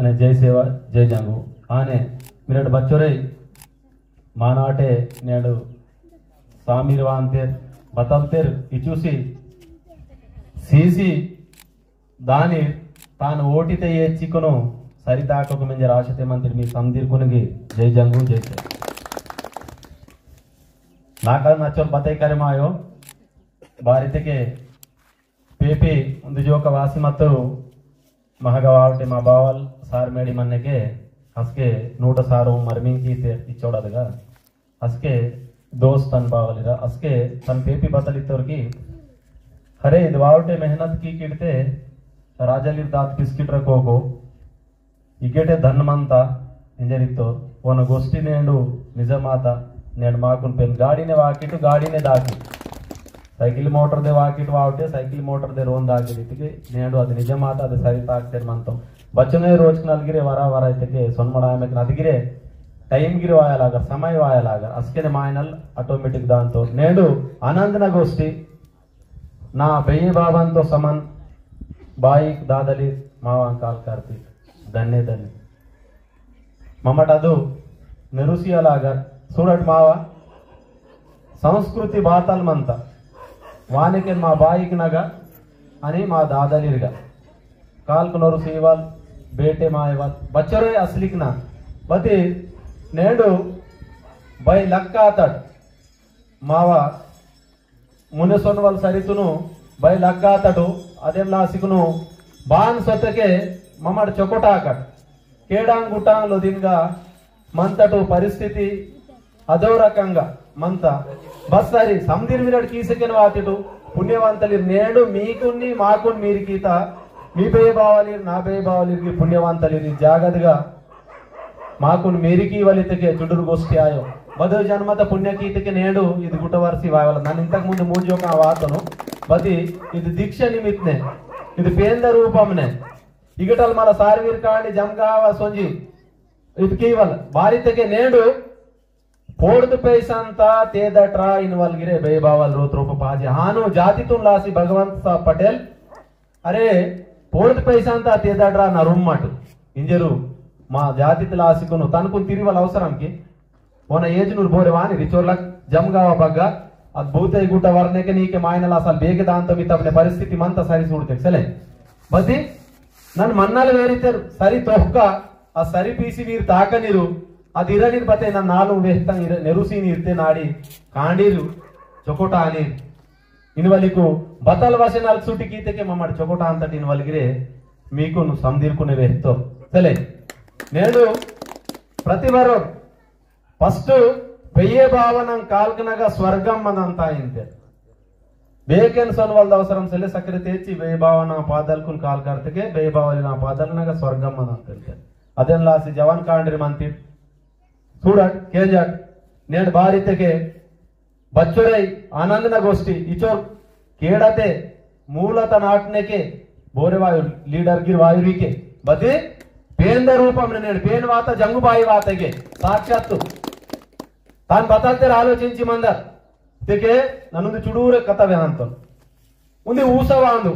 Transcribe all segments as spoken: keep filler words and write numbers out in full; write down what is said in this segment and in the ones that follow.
जय सेवा, जय जंगु। आने मिरट बच्चोरे मानाटे नेडु सामीर वांतेर बतलतेर इचुसी सीसी दानी तान ओटिते ये चिकनो सरिताको को मेंजर आशते मंत्री मी समदीर कुनगी। जय जंगु, जय सेवा। नाका नचोर बतई करे मायो बारिते के पेपी उन्दु जोका वासी मत्तु महगा वावटे मा बावल सार मेडी मन्नेके असके नूट सारो मरमिंग कीते इच्चोड़दगा असके दोस्त तन बावलिरा असके तन पेपी बतलितोरगी। अरे इद वावटे मेहनत की किडते राजलिर दात बिस्किट रखोगो इगेटे धन मंता इंजरितो। ओन गोष्ठी नेंडु निजमाता। नेंड माकुन पेन गाड़ीने वाकिट गाड़ीने दाकिट साइकिल मोटर दे वाकिट वावटे साइकिल मोटर दे रोन दाकिट इतिके नेंडु अद निजमाता अद सरी ताकतेर मंतो। बच्चोंगे रोज नलगिरे वरा वरा इतिके सोनमड़ा आमेक नदगिरे टाइम गिर वायलागर समय वायलागर असकेने मायनल ऑटोमेटिक दांतो। नेंडु आनंद न गोष्ठी ना बेये बाबन तो समन बाईक दादली मावा काल करती। धन्य धन्य। ममट अदु नेरुसिया लागर सूडट मावा संस्कृति बातल मंता। वानिकेन मा बाईक नगा अनि मा दादलीरगा काल कुनोरु सीवल बेटे मायवल बच्चरे असलिकना बती नेंडु बै लक्का तट मावा मुने सोनवल सरितुनु बै लग्गातटु अदेम लासिकुनु बान सोतके ममड़ चोकोटाकट केडांग गुटांग लोदिनगा मंतटु परिस्थिति अदो रकंगा मंता। बस्सारी समदिर विरड कीसकेन वातिटु पुण्यवंतलिर नेंडु मीकुन्नी माकुन मीर कीता मी बेय बावलिर ना बेय बावलिर की पुण्यवंतलिर जागदगा माकुन मेरिकी वलितके चुडुर गोष्ठी आयो। बदो जन्मत पुण्य कीतके नेडु इद गुटवर्सी वायवल। नन इंतक मुंदु मूंजो का वातनु। बदी इद दीक्षा निमित्तने, इद पेंद रूपमने। इगटल मला सारवीर कांडी जमगावा सोंजी इद कीवल बारितके नेडु पोर्द पैसंता तेदट्रा इनवल गिरे बेबावल रोत रोप पाजे हानो जातितुन लासी भगवंत सा पटेल। अरे, पोर्द पैसंता तेदट्रा नरुम्मट इंजेरु मा जातित लासिकुनु तनकुन तिरिवल अवसरम की ओना एजनूर बोरे वानी रिचोरलक जमगावा बग्गा अद भूते गुट्टा वरनेके नीके मायनला असल बेके दांतो मितपने परिस्थिति मंता सरी सूड़तेक सले। बदी नन मन्नल वेरितेर सरी तोहका आ सरी पीसी वीर ताकनिरु अद इरनिर बते नन नालु वेहतंग इर-, नेरुसीन इरते नाडी कांडीरु चोकोटानीर इनवलिकु बतल वसे नल सुटी कीतेके ममड़ चोकोटा अंतट इनवलगिरे मीकुनु समदीरकुने वेहतो। चले, नेडु प्रति वरोर first बेये बावनं कालकनगा स्वर्गम मनंता इंते। बेकेन सोनवल दवसरम सेले सक्रे तेची बेये बावना पादलकुन काल करतेके बेये बावलिना पादलनगा स्वर्गम मनंता इंते। अदेन लासी जवान कांडरी मंती। सूडट, केंजट, नेड बारितेके बच्चोरई आनंदना गोष्ठी इचोर केड़ाते मूलत नाटनेके बोरे वायु leader गिर वायुरीके बदे पेंद रूपम नेड पेन वाता जंगुबाई वातेके साक्षात्तु तान बतलतेर आलोचिंची मंदर तेके ननुंदु चुडूरे कथा वेहंतोन। उंदी ऊसवांदु।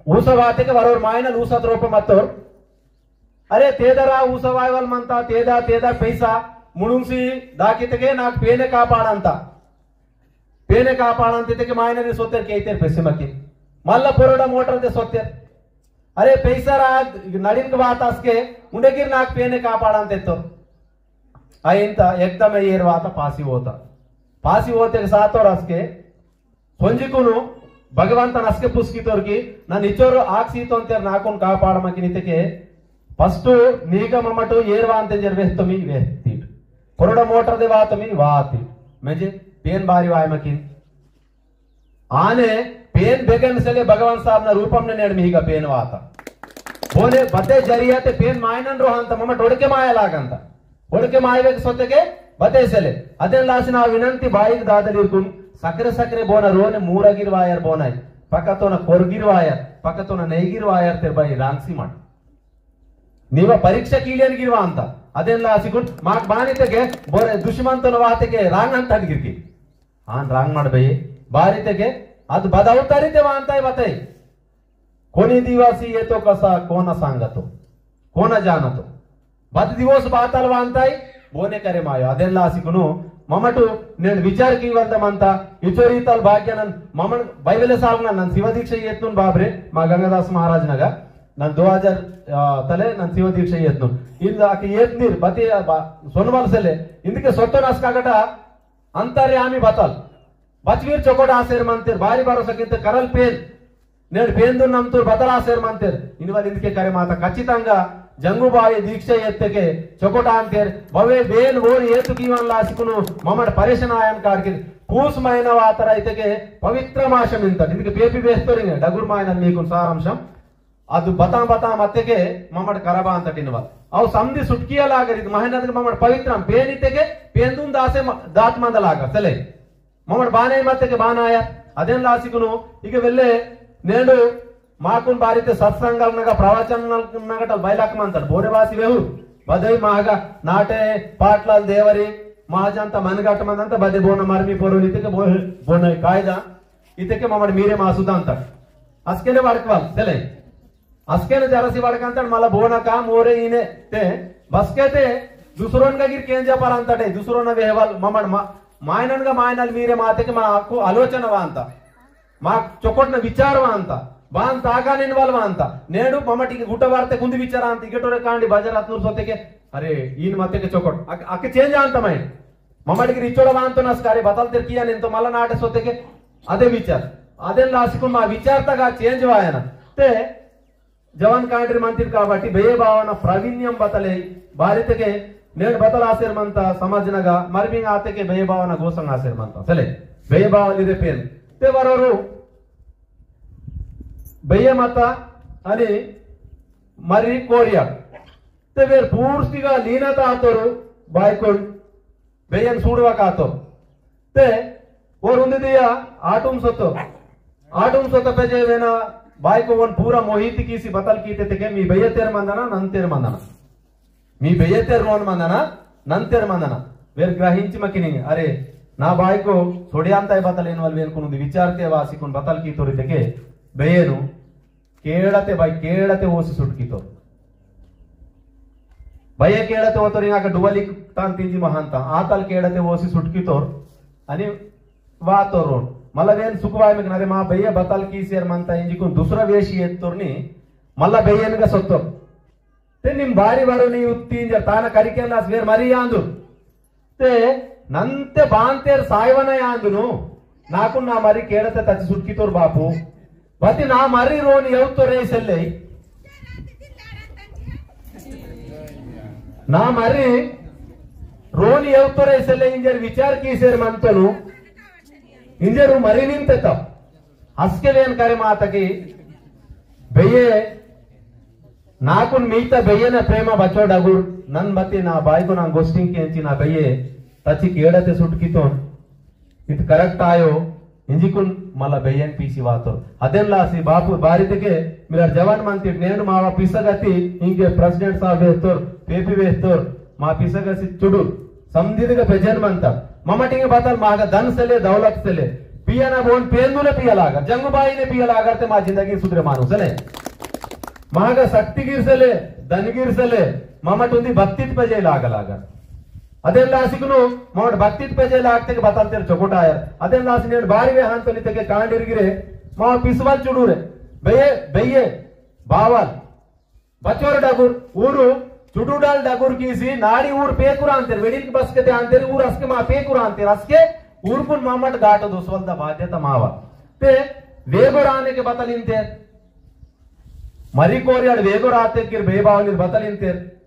ऊसवातेके वरोर मायनल ऊसत रूपम अत्तोर। अरे तेदरा ऊसवायवल मंता तेदा तेदा पैसा मुड़ुंगसी दाकितके नाक पेने कापाड़ंता। पेने कापाड़ंता इतके मायनरी सोतेर केतेर पैसे मकी। मल्ला पोरोडा मोटर दे सोतेर। अरे पैसा रा नड़िन के बात असके उंडेगिर नाक पेने कापाड़ंता इत्तोर। अयिंता एकदम एयर वाता पासी होता। पासी होते के सातोर असके सोंजिकुनु भगवंतन असके पुस्कितोरकी नन इचोर आक्सीतोन तेर नाकुन कापाड़मकिन इतके first नीगा ममटु एरवांते जर वेहतोमी वेहतीट। कोरोडा मोटर दे वातोमी वातीट। मेंजे पेन बारी वायमकिन। आने पेन बेगन सेले भगवान साहब ना रूपम ने नेड़ मीगा पेन वाता। बोले बते जरिया ते पेन मायनन रोहंता ममट ओड़के माया लागंता। ओड़के मायवेक सोतेके बतेसले। अदेन लासिन आ विनंती बाईक दादलीरकुन सकरे सकरे बोना रोने मूरगिर वायर बोनाई। पकतोना कोरगिर वायर, पकतोना नैगिर वायर तेर बाई रांगसी मट। नीवा परीक्षा कीलियन गिर वांता। अदेन लासिकुन माक बानितेके बोरे दुश्मन तोन वातेके रांग अंतन गिरकी। आन रांग मट बये। बारितेके अद बदौतारिते वांताई बतई। कोनी दिवासी ये तो कसा कोना सांगतो। कोना जाना तो। बद दिवस बातल वांताई, बोने करे मायो। अदेन लासिकुनु, ममटु, नेन विचार की वंदमंता, इचोरीतल भाग्यनन, ममन बाइबले सालना नन शिव दीक्षा येतनुन बाबरे, मा गंगादास महाराज नगा, नन दो हजार, आ, तले नन शिव दीक्षा येतनुन। इन आके येतनीर, बती, आ, बा-, सोनवाल सेले, इंदके सोत्तो नस्कागटा, अंतर्यामी बतल। बचवीर चोकोट आसेर मंतेर, बारी बारो सकिंते करल पेन। नेड पेंदु नमतूर बतल आसेर मंतेर। इनवल इंदके करे माता खच्चितंगा जंगुबाई दीक्षा एत्तेके चोकोट आंतेर। बवे बेन ओर एतु कीवन लासिकुनु ममड़ परेशान आयन काड़किर। पूस महीना वातर इतेके पवित्र मासम इंतट। इंदके पेपी वेस्तोरिंगे डगुर मायनन मीकुन सारांशम। अदु बता बता मत्तेके ममड़ करबा अंतट इनवल। अव समदी सुटकिया लागर इद महीना ममड़ पवित्रम पेन इतेके पेंदुन दासे म-, दात मंद लागर। चले। ममड़ बाने मत्तेके बानाया, अदेन लासिकुनु, इके वेल्ले, नेंडु, माकुन बारिते सत्संगल नगा, प्रवचन नगटल बैलाक मंतड़, बोरे वासी वेहु, बदई महागा, नाटे, पाटलाल देवरी, महाजंता मनगट मंदंता, बदे बोन मरमी पोरोल इतेके बो-, बोन कायदा, इतेके ममड़ मीरे मासुदांता। अस्केने वड़कवाल, चले। अस्केन जरसी वड़कंतड़ मला बोना काम ओरे इने ते बसके ते दुसरोन का गिर केंजा पर अंतटे दुसरोन वेहवल ममड़ मा-, मायनन का मायनल मीरे माते के मा आको आलोचना वांता। मा चोकोटन विचार वांता। बान तागा निनवल वांता। नेडु ममटी के गुट्ट वार्ते कुंदी विचार आंती। इगेटोरे कांडी बाजार अतनूर सोते के, अरे, इन मते के चोकोट। अक-, अके चेंज आंता मैं। ममटी के रिचोड़ वांतो नस्कारे बतल तेर किया नेन तो मला नाटे सोते के, अदे विचार। अदेन लासिकुन मा विचार तगा चेंज वायना। ते जवान कांड्री मंतिर काबट्टी बेये बावना प्रावीण्यम बतले बारितके नेड बतल आसेर मंता समाजनगा मरबिंग आतेके बेये बावना गोसंग आसेर मंता। चले, बेये बावली रे पेन। ते वरोरु बेये मता अनि मर्री कोरिया। ते वेर पूर्तिगा लीनता आतोरु बायकुन बेयन सूडवा कातो। ते ओर उंदी दिया आटुम सोतो। आटुम सोतो पेजे वेना बायको वन पूरा मोहित कीसी बतल कीते तेके मी बेयतेर मंदना, नंतेर मंदना। मी बेयतेर रोन मंदना, नंतेर मंदना। वेर ग्रहिंची मकिनी, अरे, ना बायको सोडियांताय बतल एनवल वेन कुनुदी विचारते वासी कुन बतल कीतोरी तेके बेयेनु केड़ते बाई, केड़ते ओसी सुटकीतोर। भैया केड़ते ओतोर, इंगा डुवलिक तान तिंजी महानता। आतल केड़ते ओसी सुटकीतोर। अनि वातोर रोड। मला वेन सुखवाय में किनारे मा भैया बतल कीसेर मंता इंजीकुन दूसरा वेशी एत्तोरनी। मला भैया इनका सोत्तोर। ते निम बारी बारो नी उत्ती इंजर ताना करिकेन लास वेर मरी आंदु। ते नंते बांतेर सायवना आंदुनु। नाकुन ना मरी केड़ते तच्ची सुटकीतोर बापू। बती ना मरी रोन येवतोर ऐसेले। ना मरी रोन येवतोर ऐसेले इंजर विचार कीसेर मंतोनु। इंजर मरी निंते तब। अस्के वेन करे मातकी बेये नाकुन मीता बेयेना प्रेमा बचोर डगुर नन बती ना बायको ना गोस्टिंग केंची ना बेये तच्ची केड़ते सुटकीतोन। इद correct आयो। इंजीकुन मला बेयेन पीसी वातोर। अदेन लासी बापू बारितके मिरर जवान मंती नेनु मावा पिसगती इंगे president साहब वेहतोर, पेपी वेहतोर, मा पिसगसी चुडुर। समदिदगा पेजेन मंता। ममटिंग बतल मागा धन सेले, दौलत सेले। पियाना बोन पेंदुने पियलागा, जंगुबाईने पियलागा ते मा जिंदगी सुधरे मानुसले। मागा शक्ति गिर सेले, धन गिर सेले, ममट उंदी भक्तित पेजे लागा लागा। अदेन लासिकुनु, ममट भक्तित पेजे लागते के बतल तेर चोकोट आयर। अदेन लासिनेन बारी वे हान तोली तेके कांडिर गिरे, मा पिसवल चुडूरे। बेये, बेये, बावल। बचोर डगुर, ऊरु, चुडुडल डगुर कीसी, नाड़ी ऊर पेकुर आंतेर, वेडिल बसके ते आंतेर, ऊर अस्के मा पेकुर आंतेर, अस्के ऊरकुन मामट गाटो दोसवल दा बाध्यता मावा। ते वेगोर आने के बतल इंतेर। मरी कोरियाड़ वेगोर आते किर बेबावलिर बतल इंतेर।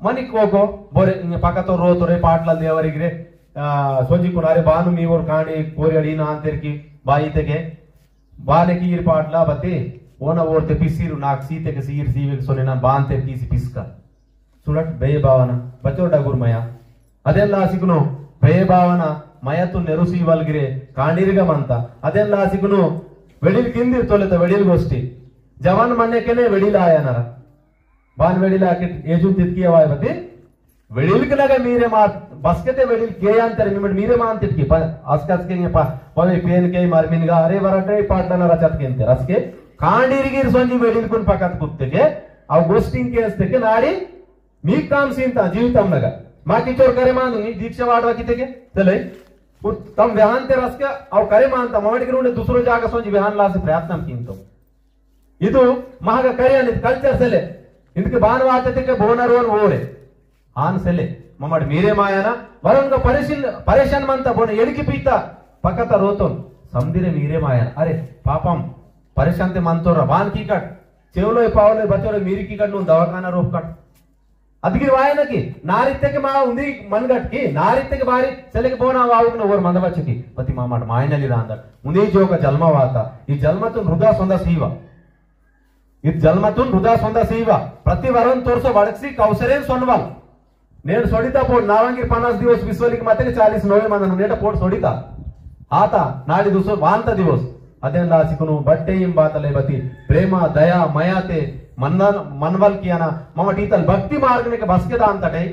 मनी कोको, बोरे, इंगे पकतो रोतो रे पाटला देवरी गिरे, आ, सोंजी कुनारे बानु मी ओर कांडी कोरियाड़ इन आंतेर की बाई तेके। बाले की ईर पाटला बते, ओना ओरते पिसीरु नाक सीते के सीर सीवे के सोने ना बांते पीसी पिसका। सुडट बे बावना, बचोर डगुर मया। अदेन लासिकुनो, बे बावना, मया तु नेरु सीवल गिरे, कांडीरगा मंता। अदेन लासिकुनो, वेडिल किंदिर तोले तो वेडिल गोष्टी। जवान मन्ने केने वेडिल आया नरा। बान वेडिल आके एजुन तितकी अवाय बती। वेडिल के लगे मीरे मात, बसके ते वेडिल के अंतर मीमट मीरे मान तितकी, प-, अस्क अस्के ये पा, पवे पेन के मार मिनगा, अरे वरटे पाटला नरा चत के अंतर। अस्के, कांडीर गिर सोंजी वेडिल कुन पकत कुत्ते के, अव गोष्टिंग केस्तेके नाड़ी मीक काम सीनता जीवितम नगा। माकी चोर करे मानु नी दीक्षा वाड़वा कितेके? चले। उत तम वेहांते रसके अव करे मानता, ममड़ गिर उंडे दूसरो जागा सोंजी वेहान लासे प्रयत्न कींतो। इदु महगा करे अनि culture सेले। इंदके बान वाते तेके बोनर वन ओरे। आन सेले। ममड़ मीरे मायना, वरन का परेशान, परेशान मनता बोने एड़की पीता, पकता रोतोन। समदिरे मीरे मायना। अरे, पापम, परेशान ते मनतोरा, बान की कट। चेवलोय पावलोय बचोरे मीरी की कट नु दवाखाना रोप कट। अदगिर वायना की, नारित्ते के मा उंदी मनगट की, नारित्ते के बारी सेले के बोना वावुक न ओर मंदबच्च की, पति मामट मायनली रांदट। उंदी जोक जल्म वाता, ई जल्मतुन रुदा सोंदा सीवा। इद जल्मतुन रुदा सोंदा सीवा। प्रति वरन तोरसो वड़कसी कौसरेन सोनवाल। नेन सोडिता पोड नावंगिर पन्नास दिवस विश्वलिक मते के चालीस नोवे मंदन नेटा पोड सोडिता। आता नाडी दुसो वांता दिवस। अदेन लासिकुनु बट्टे इम बातले बती प्रेमा, दया, मयाते मनन, मनवल कियाना मम टीतल भक्ति मार्गने के बसके दांतटे।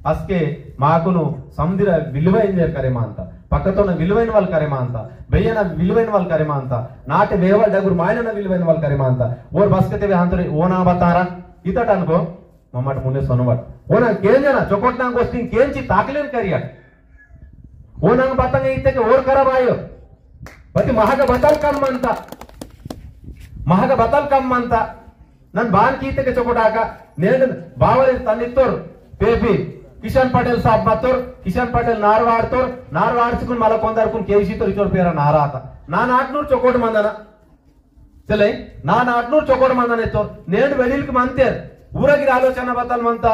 असके माकुनु समदिर विलुवैनवेर करे मांता, पक्कतोन विलुवैनवल करे मांता, बेयन विलुवैनवल करे मांता, नाटे वेवल डगुर मायनन विलुवैनवल करे मांता। ओर बसकते वे हंतरे ओना बतारा, इतट अनको ममट मुने सोनवट। ओना केंजना, चोकोटना गोष्टिंग केंची ताकलेन करियट। ओना बतंग इत्तेके ओर खराब आयो। पति महक बतल कम मंता, महक बतल कम मंता। नन बान कीते के चोकोटाका, नेंड बावरे तनितोर, पेपी, किशन पटेल साहब मतोर, किशन पटेल नार वाड़तोर, नार वाड़सिकुन मला कोंदरकुन केवीसीतोर इचोर पेरा नार आता। ना नाटनूर चोकोट मंदना। चले, ना नाटनूर चोकोट मंदना इतोर, नेंड वेडिलक मंतेर, ऊरगिर आलोचना बतल मंता,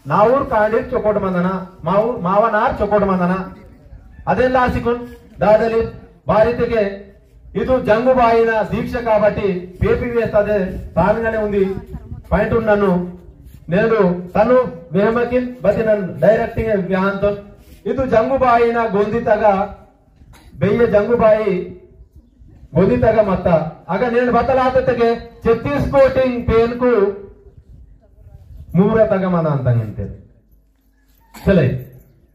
ना ऊर कांडीर चोकोट मंदना, मा ऊर, मावा नार चोकोट मंदना। अदेन लासिकुन, दादली, बारितके इदु जंगुबाईना दीक्षा काबट्टी पेपी वेस्तदे तानगने उंदी point उन्ननु नेडु तनु वेहमकिन बतिनन directing वेहांतोन। इदु जंगुबाईना गोंदितगा बेये जंगुबाई गोंदितगा मत्ता अगा नेडु बतलाततगे छत्तीस कोटिंग पेनकु मूरतगा मनांतंग इंतेर। चले,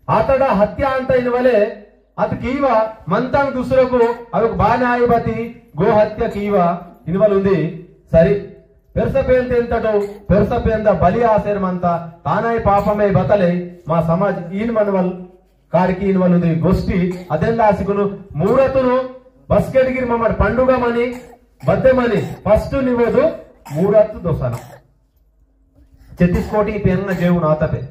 आतड़ा हत्या अंत इनवले, अत कीवा मंतंग दूसरों को अवक बानाई बती गो हत्या कीवा इनवल उंदी। सरी, पेरसा पेन तेंतटो, पेरसा पेन दा बलि आसेर मंता, तानाई पापमे बतले, मा समाज इन मनवल, काड़की इनवल उंदी गोष्टी। अदेन लासिकुनु मूरतुनु बस्केटगिर ममड़ Panduga money, birthday money, first निवोदु मूरत दोसना। छत्तीस कोटी पेन जेवु नातपे।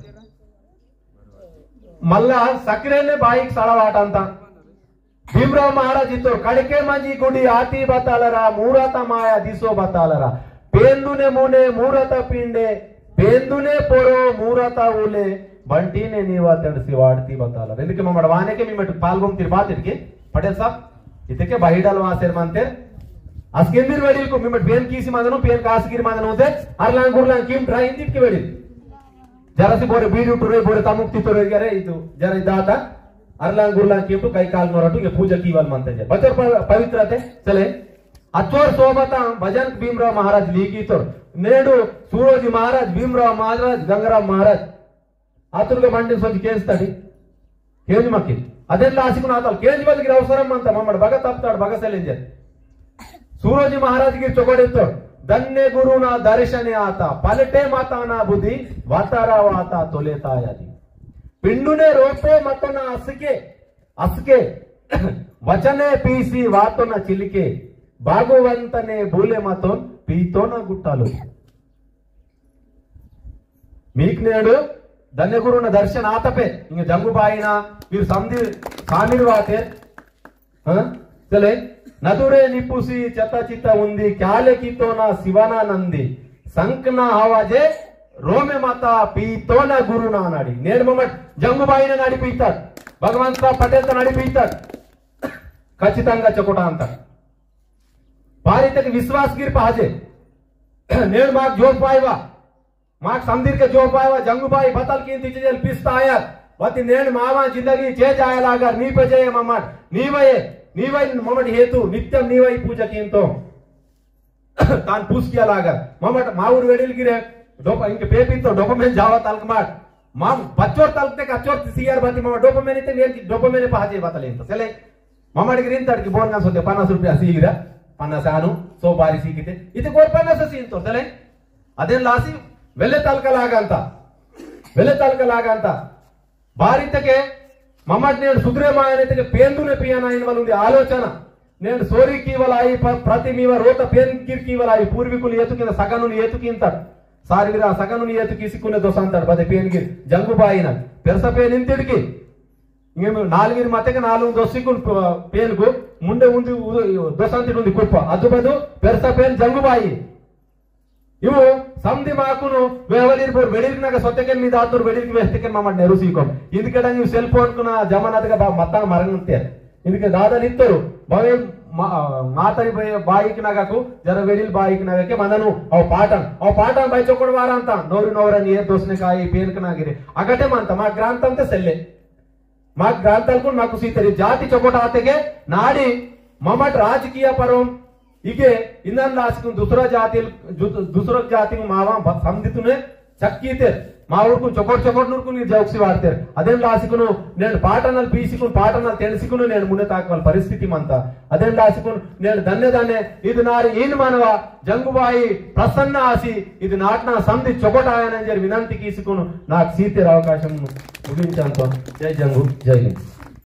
मल्ला सक्रेने बाईक साड़ा वाटंता। भीमराव महाराज इत्तोर कड़के मंजी गुडी आती बतालरा, मूरत माया दिसो बतालरा। पेंदुने मुने मूरत पिंडे, पेंदुने पोरो मूरत उले, बंटीने नीवा तड़सी वाड़ती बतालरा। इंदके ममड़ वानेके मिमट पालगोम तिरबात इनके, पटेल साहब, इतके बाहिडल वासेर मंतेर, अस्केंदिर वेडिल को मिमट पेन कीसी मंदनु, पेन कासगिर मंदनु ते, अरलांग गुरलांग किम ट्राई इंदिट के वेडिल। जरा सी बोरे बीड़ी उठुरे, बोरे तमुक तितुरे, अरे इदु, जरा इदाता, अरलांग गुरलांग किम टू कई काल नोरटू, ये पूजा कीवाल मंते जे। बचर प-, पवित्र ते, चले। अचोर सोबता भजन भीमराव महाराज लीकी तोर। नेडू सूरोजी महाराज, भीमराव महाराज, गंगराम महाराज। आतुरगा मंडी सोच केंजताड़ी। केंज मक्की। अदेन लासिकुन आतल केंज बदगिर अवसरम मंता मम्मड़ बग तप्ताड़ बग सेलेंजर। सूरोजी महाराज गिर चोकोड़ेत्तोड़। धन्य गुरु ना दर्शने आता, पलटे माता ना बुद्धि, वातारा वाता तोले तायादी। पिंडुने रोपे मतोना असके, असके, वचने पीसी वातोना चिलिके, भागवंतने भूले मतोन पीतोना गुट्टालो। मीक नेडु धन्य गुरुन दर्शन आतपे, इंग जंगुबाईना, वीर समदी सामीर वाते, हाँ? चले, नदुरे निपुसी चता चिता उंदी, क्याले कितोना शिवना नंदी, संकना हवाजे, रोमे माता पीतोना गुरुना नाड़ी। नेड ममट जंगुबाईना नाड़ी पीतट, भगवंत पटेल नाड़ी पीतट, खचितंगा चकोटा अंत। बारी तक विश्वास गिर पाजे। नेड माग जोप पायवा, माग समदीर के जोप पायवा, जंगुबाई बतल की इंती चीजें पिस्ता आया। वती नेड मावा जिंदगी चे जाया लागर, नी पे जाये ममट, नी वये, नी वये ममट हेतु, नित्यम नी वये पूजा कींतो। तान पूस किया लागर। ममट माउर वेडिल गिरे, डोप-, इनके पेपी तो डोपामिन जावा तलक माट। माम बच्चोर तलक ते कच्चोर सीआर बाती ममट डोपामिन इते मेन की डोपामिन पहाजे बातले इंतो। चले, ममट गिरिन तड़की बोन ना सोते पन्नास रुपया सीगिरा, पन्नास आनु, सौ बारी सीगिते। इते कोर पन्नास सीन तो, चले। अदेन लासी वेले तलका लागंता, वेले तलका लागंता। बारी तके ममट नेंड सुधरे मायने तके पेंदुने पियाना इन वलुंदी आलोचना। नेंड सोरी कीवलाई प-, प्रति मीवा रोता पेन गिर कीवलाई पूर्वीकुल एतुकिन सगनुन एतुकिंतड़। सारी विरा सगनुन एतुकिसिकुने दोसंतड़ बदे पेन गिर जंगुबाईना। पेरसा पेन इंतिड़की। इंगे नालगिर मतेके नालुंग दोसिकुन प-, पेनकु मुंडे उंदी उ-, दोसंतिड़ उंदी कुप्पा। अदु बदु पेरसा पेन जंगुबाई। इवु समदी माकुनु वेवलीर बोर वेड़ीर नगा सोतेकेन मी दातुर वेड़ीर की वेस्तेकेन ममट नेरुसीकोम। इनके डंग cell phone कुना जमाना तगा बा मत्ता मरंगते। इनके दादा नित्तरु बावे मा-, मातरी बाई, बाईक नगाकु जरा वेड़ील बाईक नगाके मननु अव पाटन, अव पाटन बाई चोकोड़ वारंता। नोरी नोरन ये दोसने काई पेनक नागिरे। अगटे मंता मा ग्रांतंते सेल्ले। माक ग्रांथालकुन माकु सीतेरी जाति चोकोट आतेके नाडी ममट राजकीय परोम इगे इंदन लासिकुन दूसरा जाति, जु-, दूसरा जाति मावा ब-, समदितुने चक्कीतेर। मावुरकुन चोकोट चोकोट नूरकुन जौक्सी वार्तेर। अदेन लासिकुन नेन पाटनल पीसिकुन पाटनल तेनसिकुन नेन मुने ताकवल परिस्थिति मंता। अदेन लासिकुन नेन दन्ने दन्ने इद नारी इन मानवा जंगुबाई प्रसन्न आसी इद नाटना समदि चोकोट आयनंजर विनंती कीसिकुन नाक सीतेर अवकाशम मुगिंचंतो। जय जंगु, जय हिंद।